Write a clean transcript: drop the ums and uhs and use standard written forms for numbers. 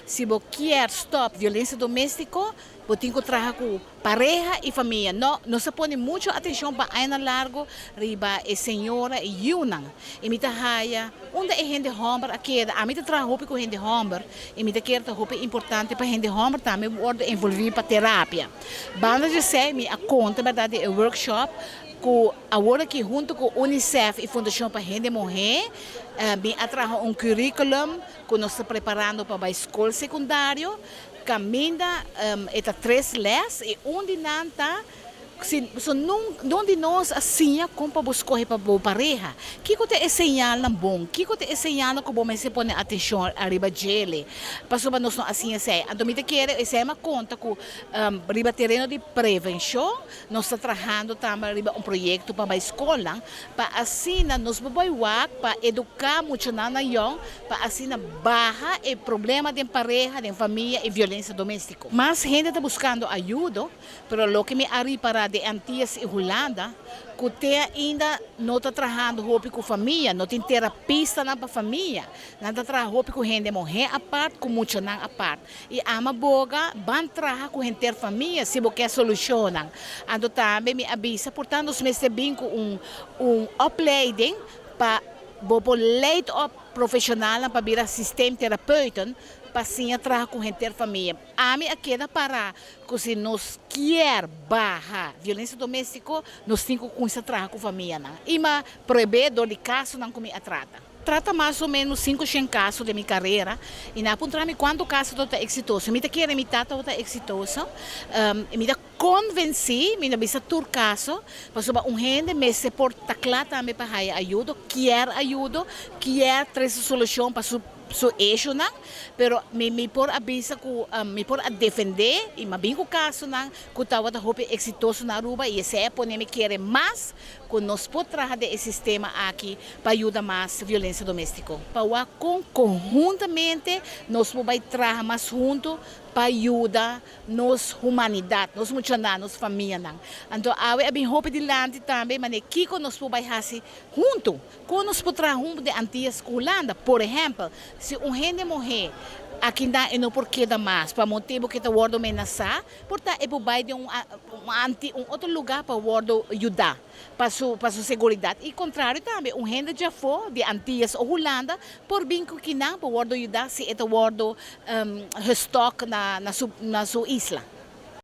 Si bo kier stop violencia domestico, bo tin cu traha cu pareha y famia. No, nos a pone mucho atencion pa añanan largo riba e señora y yiunan. Y mi ta haya unda e hende homber a keda. Ami ta traha hopi cu hende homber y mi ta kere ta hopi importante pa hende homber tambe wordo envolvi pa terapia. Banda di esey mi a conta berdad di e workshop cu awor aki hunto cu UNICEF y Fundacion pa Hende Muhe mi a traha un curriculum cu nos ta preparando pa bay scol secundario. Caminda e ta tres les y un di nan ta si so nun nun di nos a siña con pa bo scoge pa bo pareha. Kico ta e señalnan bon? Kico ta e señalnan cu bo mester pone atencion ariba djele? Pasobra nos no a siña esey. Anto mi ta kere esey mi a conta cu riba tereno di prevencion nos ta trahando tambe riba un proyecto pa bay scolnan pa asina nos por bay wak pa educa muchanan na yong pa asina baha e problema den pareha, den famia y violencia domestico. Mas hende ta buscando ayudo, pero loke mi a ripara den Antillas y Hulanda, cu te ainda no ta trahando hopi cu famia, no tin terapistanan pa famia, nan ta traha hopi cu hende muher apart, cu muchanan apart. Y ama boga ban traha cu henter famia si bo kier solucionnan. Anto tambe mi a bisa, por tanto nos mester bin cu un opleiding pa bo por leid op profesionalnan pa bira systeemtherapeuten pa siña traha cu henter famia. Ami a keda para cu si nos kier baha violencia domestico nos tin cu cuminsa traha cu famianan. Y mi a prohibé door di casonan cu mi a trata. Trata mas o menos 500 caso den mi carera y nan a puntra mi cuanto caso tabata exitoso. Mi ta kere mi ta tabata exitoso. Mi ta convenci, mi no bisa tur caso, pasobra un hende mester por ta cla tambe pa haya ayudo, kier ayudo, kier trece solucion pa su issuenan, pero mi por a bisa cu mi por a defende y mi a bin cu casonan cu tabata hopi exitoso na Aruba y esey a pone mi kere mas cu nos por traha den e sistema aki pa yuda mas violencia domestico. Pa wak con conhuntamente nos por bay traha mas hunto pa yuda nos humanidad, nos muchanan, nos famianan. Anto awe a bin hopi dilanti tambe manera kico nos por bay haci hunto, con nos por traha hunto den Antillas cu Hulanda. Por ehempel, si un hende muhe akinda e no por keda mas pa motibo cu e ta wordo menasa, por ta e por bay den un otro lugar pa wordo yuda pa su seguridad. Y contrario tambe, un hende djafo di Antillas of Hulanda por bin cu kinan pa wordo yuda si e ta wordo gestalk na su isla.